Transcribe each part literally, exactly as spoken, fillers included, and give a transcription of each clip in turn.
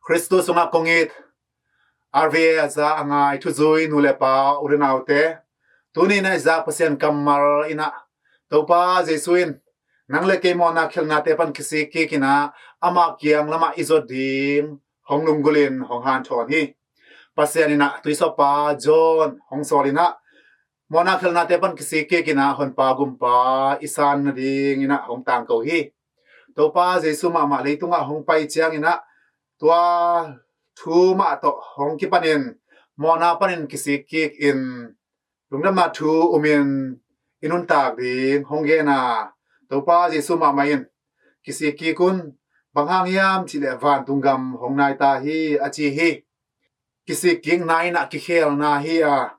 Khristu sungah kong it, R V A a za a ngai thuzui nu le pa u le naute, tuni in ah i zak Pasian kammal in ah, Topa Jesu in nang le kei mawhna khialhnate pan kisik kik in ah, amah kiang lamah i zot ding hong lunggulh in hong hanthawn hi. Pasian in ah tuisawppa John hong sawl in ah, mawhna khialhnate pan kisik kik in ah Honpa Gumpa i san nading in ah hong tangko hi. Topa Jesu mahmah leitungah hong pai ciangin ah, tua thu mah tawh hong kipanin mawhna panin kisik kik in lungdamna thu umin i nuntak ding hong gen a, Topa Jesu mahmah in, kisik kik un, bang hang hiam cihleh vantung gam hong nai ta hi, a ci hi. Kisik kikna in ah kikhelna hi a,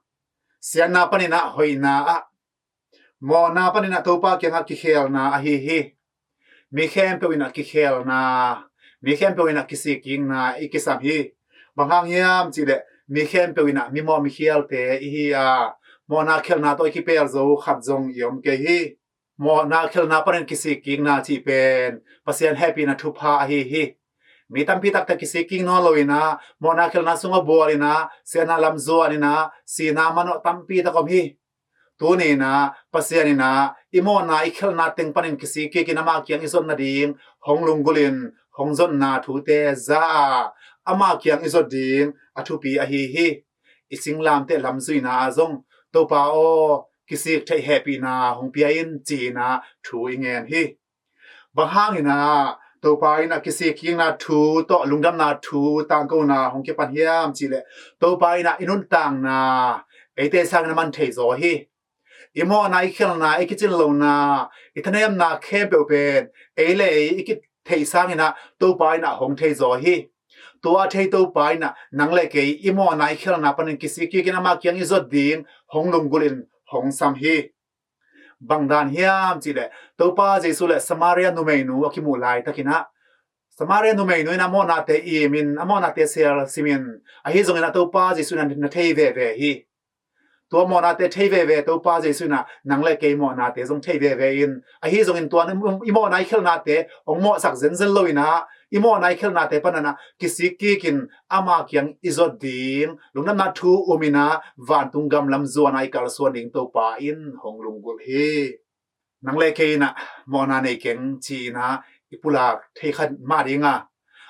siatna panin ah hoihna ah, mawhna panin ah Topa kiangah kikhelna ahi hi. Mi khempeuh in ah kikhelna, mi khempeuh in ah kisik kikna i kisam hi. Bang hang hiam cihleh mi khempeuh in ah mimawh mikhialte i hi a, mawhna khialhna tawh i kipel zo khat zong i om kei hi. Mawhna khialhna panin kisik kikna cih pen Pasian hehpihna thupha ahi hi. Mi tampi takte kisik kik nawn lo in ah, mawhna khialhna sungah bual in ah, siatna lam zuan in ah, sihna manawh tampi tak om hi. Tuni in ah Pasian in ah i mawhna i khialhna teng panin kisik kik in amah kiang i zot nading hong lunggulh in hong zonna thute za a, amah kiang i zot ding a thupi ahi hi. I singlamteh lamzuihna ah zong, Topa aw, kisik theih hehpihna hong pia in, ci in ah thu i ngen hi. Bang hang in ah Topa in ah kisik kikna thu tawh lungdamna thu tangkona hong kipan hiam cihleh, Topa in ah i nuntakna eite sangin a man thei zaw hi. I mawhna i khialhna, i kicin lohna, i thanemna khempeuh pen ei le ei i kitheih sangin ah Topa in ah hong thei zaw hi. Tua a thei Topa in ah nang le kei i mawhna i khialhna panin kisik kik in amah kiang i zot ding hong lunggulh in hong sam hi. Bang dan hiam cihleh, Topa Jesu le Samaria numeinu a kimuh laitakin ah, Samaria numeinu in a mawhnate imin, a mawhnate sel simin, ahi zongin ah Topa Jesu in ah na thei veve hi. Tua mawhnate thei veve Topa Jesu in ah nang le kei mawhnate zong thei veve in, ahi zongin tua i mawhna i khialhnate hong mawhsak zenzen lo in ah, i mawhna i khialhnate panin ah kisik kik in amah kiang i zot ding lungdamna thu um in ah vantung gam lam zuan a i kalsuan ding Topa in hong lunggulh hi. Nang le kei in ah mawhna nei keng ci in ah i pulak thei kha mah ding a,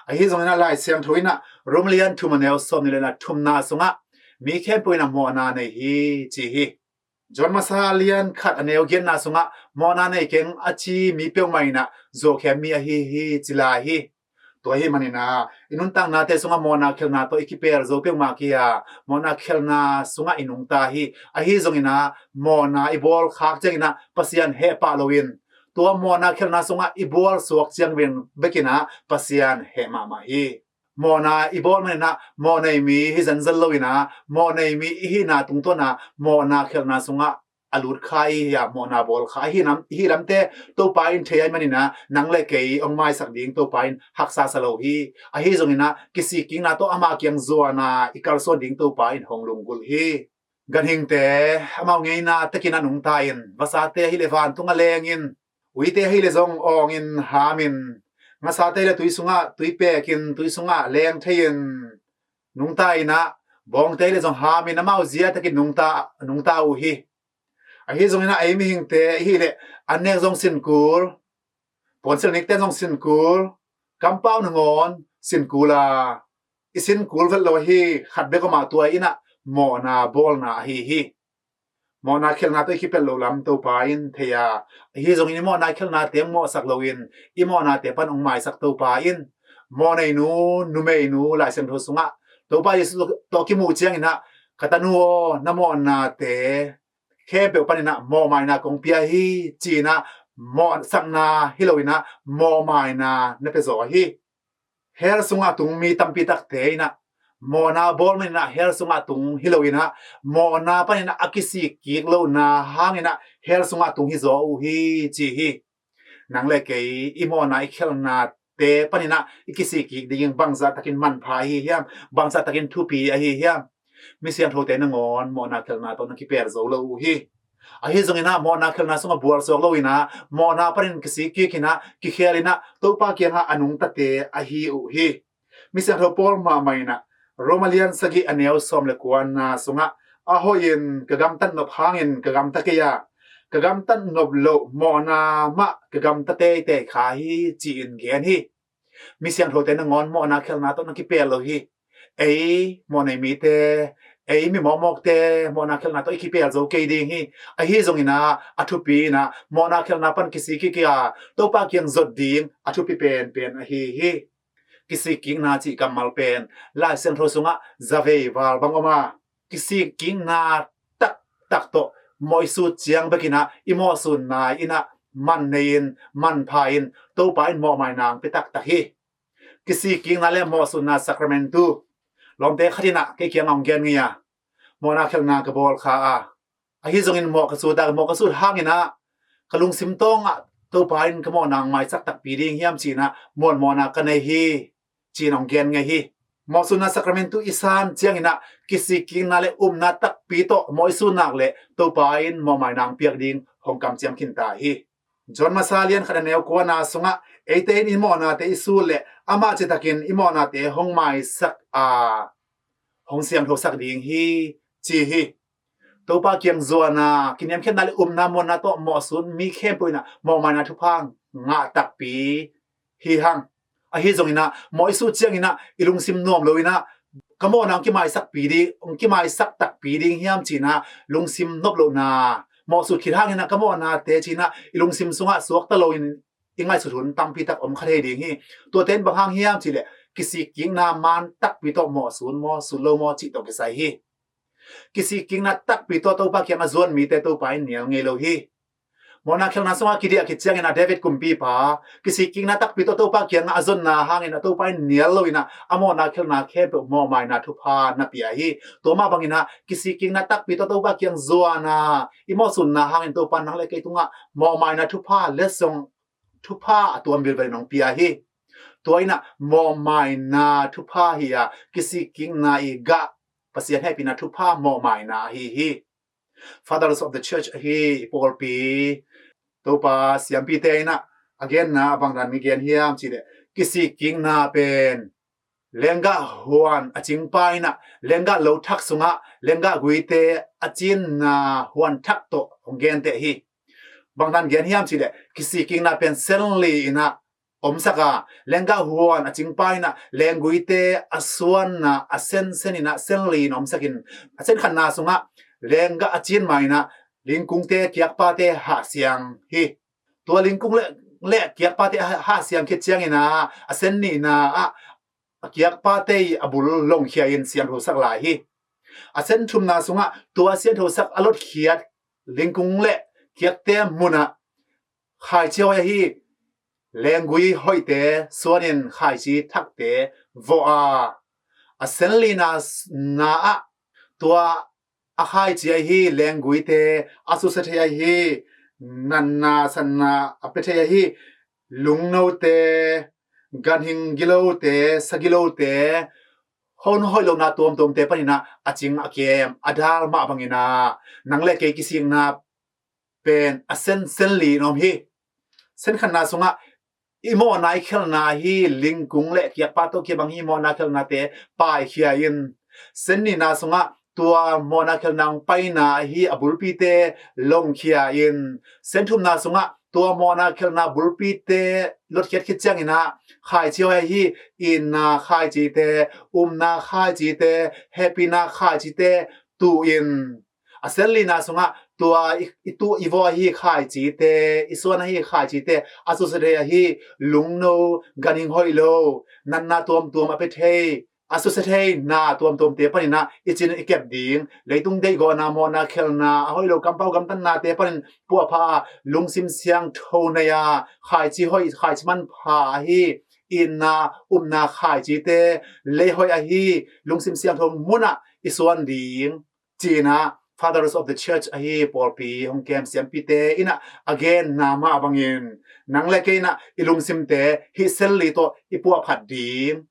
ahi zongin ah Lai Siangtho in ah Rom lian thum a neu sawmnih le thumna sungah mi khempeuh in ah mawhna nei hi, ci hi. John masa lian khat a neu giatna sungah mawhna nei keng a ci mi peuhmah in ah zuaukhem mi ahi hi, ci lai hi. Tua ahih manin ah i nuntaknate sungah mawhna khialhna tawh i kipel zo peuhmah kei a, mawhna khialhna sungah i nungta hi. Ahi zongin ah mawhna i bawl khak ciangin ah Pasian heh pah loin, tua mawhna khialhna sungah i bawl suak ciang bekin ah Pasian heh mahmah hi. Mawhna i bawl manin ah mawh nei mi hi zenzen lo in ah, mawh nei mi i hihna tungtawn ah mawhna khialhna sungah a lut kha i hi a, mawhna bawl kha i hi lam, i hi lamte Topa in thei ahih manin ah nang le kei hong maisak ding Topa in haksa sa lo hi. Ahi zongin ah kisik kikna tawh amah kiang zuan a i kalsuan ding Topa in hong lunggulh hi. Ganhingte amau ngeina takin a nungta in, vasate ahih leh vantung a leng in, uite ahih leh zong awng in ham in, ngasate ahih leh tui sungah tui pek in, tui sungah leng thei in nungta in ah, bawngte ahih leh zong ham in amau zia takin nungta, nungta uh hi. Ahi zongin ah ei mihingte ahih leh an nek zong sin kul, puansilh nikten zong sin kul, kampau nangawn sin kul a, i sin kul vet lo hi. Khat bek om a, tua in ah mawhna bawlna ahi hi. Mawhna khialhna tawh i kipelh loh lam Topa in thei a, ahi zongin i mawhna khialhnate hong mawhsak loin i mawhnate pan hong maisak Topa in, mawh neinu, numeinu, Lai Siangtho sungah Topa Jesu tawh kimuh ciangin ah, ka tanu aw, na mawhnate khempeuh panin ah mawhmaina kong pia hi, ci-in ah mawhsakna hi loin ah mawhmaina na pia zaw hi. Hell sungah tung mi tampi takte in ah mawhna bawl manin ah hell sungah tung hi loin ah, mawhna panin ah a kisik kik lohna hangin ah hell sungah tung hi zaw uh hi, ci hi. Nang le kei i mawhna i khialhnate panin ah i kisik kik dingin bangzah takin manpha ahi hiam? Bangzah takin thupi ahi hiam? Mi siangthote nangawn mawhna khialhna tawh na kipel zo lo uh hi. Ahi zongin ah mawhna khialhna sungah bual suak loin ah, mawhna panin kisik kik in ah, kikhel in ah, Topa kiangah a nungtate ahi uh hi. Mi siangtho Paul mahmah in ah Roma lian sagih a neu sawm le kuana sungah, a hoih in ka gamtat nop hangin ka gamta kei a, ka gamtat nop loh mawhna mah ka gamta teitei kha hi, ci-in gen hi. Mi siangthote nangawn mawhna khialhna tawh na kipel lo hi. Ei mawhnei mite, ei mi mawkmawkte mawhna khialhna tawh i kipel zo kei ding hi. Ahi zongin ah a thupi in ah mawhna khialhna pan kisik kik a, Topa kiang zot ding a thupi penpen ahi hi. Kisikkikna cih kammal pen Lai Siangtho sungah zavei val bang om a, kisikkikna taktak tawh mawh i sut ciang bekin ah i mawhsunna in ah man nei-in, manpha in, Topa in mawhmaina hong pia taktak hi. Kisikkikna le mawhsunna sakramentu, lawmte khat in ah kei kiang hong gen ngei a, mawhna khialhna ka bawl kha a, ahi zongin mawh ka sut a, mawh ka sut hangin ah ka lungsim tawngah Topa in ka mawhna hong maisak takpi ding hiam ci-in ah muanmawhna ka nei hi, ci-in hong gen ngei hi. Mawhsunna sakramentu i san ciangin ah kisikkikna le upna takpi tawh mawh i sut nak leh Topa in mawhmaina hong piak ding hong kamciam khin ta hi. John masa lian khat a neu kuana sungah eite in i mawhnate i sut leh amah citakin i mawhnate hong maisak a, hong siangthosak ding hi, ci hi. Topa kiang zuan a, kiniamkhiatna le upna muanna tawh mawh sut mi khempeuh in ah mawhmaina thupha ngah takpi hi hang. Ahi zongin ah mawh i sut ciangin ah i lungsim nuam lo in ah ka mawhna hong kimaisakpi ding, hong kimaisak takpi ding hiam ci-in ah lungsim nop lohna, mawh sut khit hangin ah ka mawhnate ci-in ah i lungsim sungah suakta loin i ngaihsut hun tampi tak om kha thei ding hi. Tuate in bang hang hiam cih leh kisikkikna man takpi tawh mawh sut maw, sut lo maw cih tawh kisai hi. Kisikkikna takpi tawh Topa kiangah zuan mite Topa in nial ngei lo hi. Mawhna khialhna sungah kidiah khit ciangin ah David kumpipa kisikkikna takpi tawh Topa kiangah a zonna hangin ah Topa in nial lo in ah a mawhna khialhna khempeuh mawhmaina thupha na pia hi. Tua mah bangin ah kisikkikna takpi tawh Topa kiang zuan a, i mawhsunna hangin Topa in nang le kei tungah mawhmaina thupha, letsong thupha a tuam vilvel in hong pia hi. Tua in ah mawhmaina thupha hi a, kisikkikna i gah Pasian hehpihna thupha mawhmaina ahi hi. Fathers of the Church ahi i pawlpi, Topa siampite in ah a genna a bangdan i gen hiam cih leh, kisikkikna pen lenggah huan a cingpa in ah lenggah lo thak sungah lenggah guite a cinna huan thak tawh hong genteh hi. Bangdan gen hiam cih leh kisikkikna pen sen li in ah omsak a, lenggah huan a cingpa in ah lengguite a suanna a sensen in ah sen li in omsakin, a sen khatna sungah lenggah a cin ma in ah lingkungte kiakpate hahsiang hi. Tua lingkung le, le kiakpate hahsiang khit ciangin ah a sen nihna ah a kiakpate i a bul longkhia in siangthosak lai hi. A sen thumna sungah tua siangthosak a lotkhiat lingkung le kiakte munah khaici hoih ahi lenggui hoihte suanin khaici thakte vawh a, a sen lina na ah tua a khaici ahi lengguite a susia thei ahi, natna sanna a pia thei ahi lungnote, ganhing gilote, sagilote, hon hoih lohna tuamtuamte panin ah a cing a kem a dal mah bangin ah nang le kei kisikna pen a sen sen li in om hi. Sen khatna sungah i mawhna i khialhna hi lingkung le kiakpa tawh kibang hi mawhna khialhnate paikhia in, sen nihna sungah tua mawhna khialhna hong paina ahi a bulpite longkhia in, sen thumna sungah tua mawhna khialhna bulpite lotkhiat khit ciangin ah khaici hoih ahi itna khaicite, upna khaicite, hehpihna khaicite tuh in, a sen lina sungah tua i, i tuh i vawh ahi khaicite, i suan ahi khaicite a susia thei ahi lungno, ganhing hoih lo, natna tuamtuam a pia thei, a susia thei na tuamtuamte panin ah i cin i kep ding, leitung deihgawhna, mawhna khialhna, a hoih lo kampau gamtatnate panin puahpha a, lungsim siangtho nei a, khaici hoih, khaici manpha ahi itna, upna khaicite, lei hoih ahi lungsim siangtho munah i suan ding, ci-in ah Fathers of the Church ahi pawlpi hong kem siampite in ah a genna mah bangin nang le kei in ah i lungsimte hih sen li tawh i puahphat ding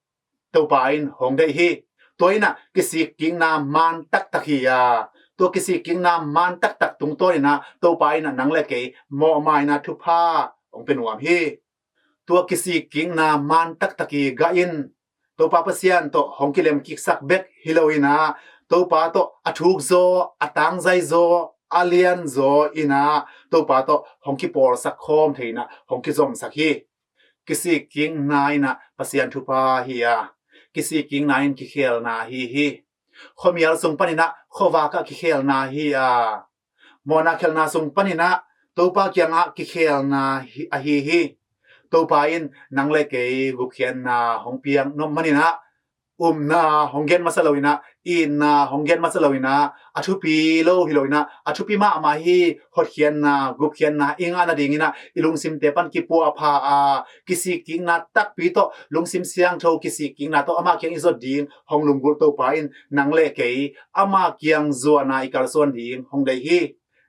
Topa in hong deih hi. Tua in ah kisikkikna man taktak hi a, tua kisikkikna man taktak tungtawn in ah Topa in ah nang le kei mawhmaina thupha hong pia nuam hi. Tua kisikkikna man taktak i gah in Topa Pasian tawh hong kilemkiksak bek hi lo in ah, Topa tawh a thukzaw, a tangzaizaw, a lianzaw in ah, Topa tawh hong kipawlsak khawm thei in ah hong kizomsak hi. Kisikkikna in ah Pasian thupha hi a, kisikkikna in kikhelna ahi hi. Khuamial sung panin ah khuavak ah kikhelna hi a, mawhna khelhna sung panin ah Topa kiangah kikhelna hi, ahi hi. Topa in nang le kei gupkhiatna hong piak nop manin ah, upna hong gen masa lo in ah, itna hong gen masa lo in ah, a thupi lo hi lo in ah, a thupi mahmah hi. Hotkhiatna, gupkhiatna i ngah nadingin ah i lungsimte pan kipuahpha a, kisikkikna takpi tawh, lungsim siangtho kisikkikna tawh ama kiang i zuan ding hong lunggulh Topa in nang le kei ama kiang zuan a i kalsuan ding hong deih hi.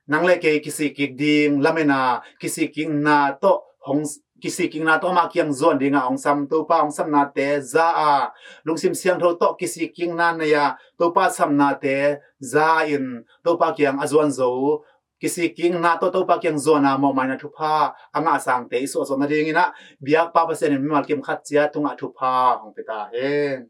Nang le kei kisikkik ding lamen a, kisikkikna tawh hong, kisikkikna tawh ama kiang zuan ding a hong sam Topa hong samnate za a, lungsim siangtho tawh kisikkikna nei a, Topa samnate za in Topa kiang a zuan zo, kisikkikna tawh Topa kiang zuan a mawhmaina thupha a ngah sangte i suahsuah nadingin ah, biakpa Pasian in mimal kim khat ciat tungah thupha hong pia ta hen.